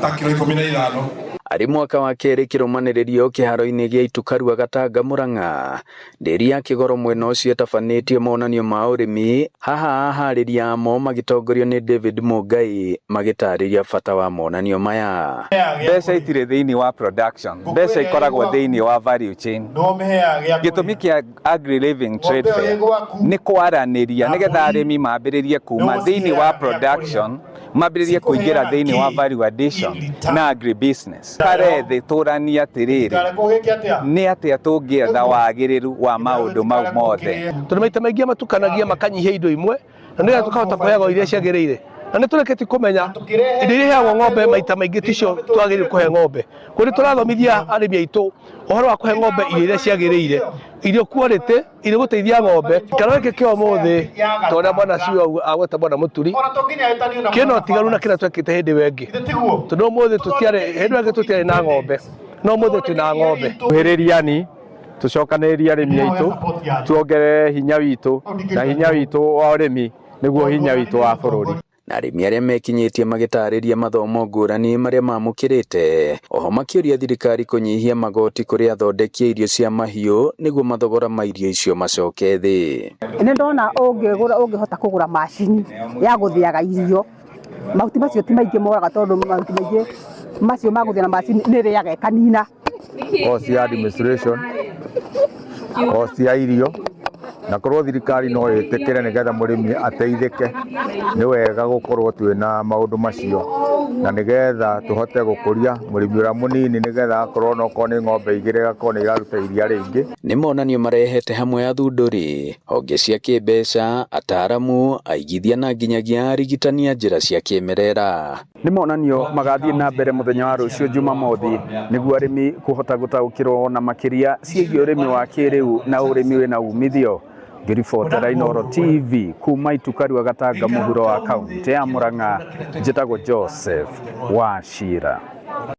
Ta kilo 15. Arĩ mwaka wa kerĩ kĩrũmanĩrĩrio kĩharo-inĩ gĩa Itukarua Gatanga Murang'a, ndĩri ya Kĩgoro mwena ũcio ĩtabanĩtie monanio ma ũrĩmi, haha aharĩria amo magĩtongorio nĩ David Mũngai magĩtarĩria bata wa monanio maya. Mbeca itirĩ thĩinĩ wa production, mbeca ikoragwo thĩinĩ wa value chain. Gĩtũmi kĩa Agri Living Trade Fair nĩ kwaranĩria nĩgetha arĩmi mambĩrĩrie kuma thĩinĩ wa production, mambĩrĩrie kũingĩra thĩinĩ wa value addition na agribusiness. Kare thĩ tũranie atĩrĩrĩ, nĩ atĩa tũngĩetha wagĩrĩru wa maũndũ mau mothe. Tondũ maita maingĩ matukanagia makanyihia indo imwe na nĩgetha tũkahota kũheagwo iria ciagĩrĩire, na nĩ tũrĩkĩtie kũmenya indo iria iheagwo ng'ombe maita maingĩ ticio twagĩrĩire kũhe ng'ombe. Koguo nĩ tũrathomithia arĩmi aitũ ũhoro wa kũhe ng'ombe irio iria ciagĩrĩire, irio quality, irio gũteithia ng'ombe. Kĩro gĩkĩ kĩa ũmũthĩ ta ũrĩa bwana CEO agweta bwana Mũturi, kĩna ũtiganu na kĩrĩa twekĩte hĩndĩ ĩyo ĩngĩ, tondũ ũmũthĩ tũtiarĩ, hĩndĩ ĩyo ĩngĩ tũtiarĩ na ng'ombe, no ũmũthĩ twĩna ng'ombe. Kuhĩrĩria tũcokanĩrĩrie arĩmi aitũ, tuongerere hinya witũ, na hinya witũ wa ũrĩmi nĩguo hinya witũ wa bũrũri. Na arĩmi arĩa mekinyĩtie magĩtarĩria mathomo ngũrani marĩa mamũkĩrĩte, oho makĩũria thirikari kũnyihia magoti kũrĩ athondeki a irio cia mahiũ nĩguo mathogora ma irio icio macoke thĩ. Nĩ ndona ũngĩgũra, ũngĩhota kũgũra macini ya gũthĩaga irio, mahuti macio ti maingĩ moraga, tondũ mahuti maingĩ macio ma gũthĩa na macini nĩ ĩrĩaga ĩkanina. Cost ya administration, cost ya irio, na korwo thirikari no ĩtĩkĩre nĩgetha mũrĩmi ateithĩke, nĩ wega gũkorwo twĩna maũndũ macio, na nĩgetha tũhote gũkũria mũrĩmi ũrĩa mũnini, nĩgetha akorwo onokorwo nĩ ng'ombe igĩrĩ agakorwo nĩ iraruta iria rĩingĩ. Nĩ monanio marehete hamwe athundũri, honge cia kĩmbeca, ataramu, aigithia na nginyagia arigitani a njĩra cia kĩmerera. Nĩ monanio magathiĩ na mbere mũthenya wa rũciũ Jumamothi nĩguo arĩmi kũhota gũtaũkĩrwo na makĩria ciĩgiĩ ũrĩmi wa kĩrĩu na ũrĩmi wĩna umithio. Ngĩribotera Inooro TV kuma Itukarua Gatanga mũhuro wa kaunti ya Murang'a, njĩtagwo Joseph Wachira.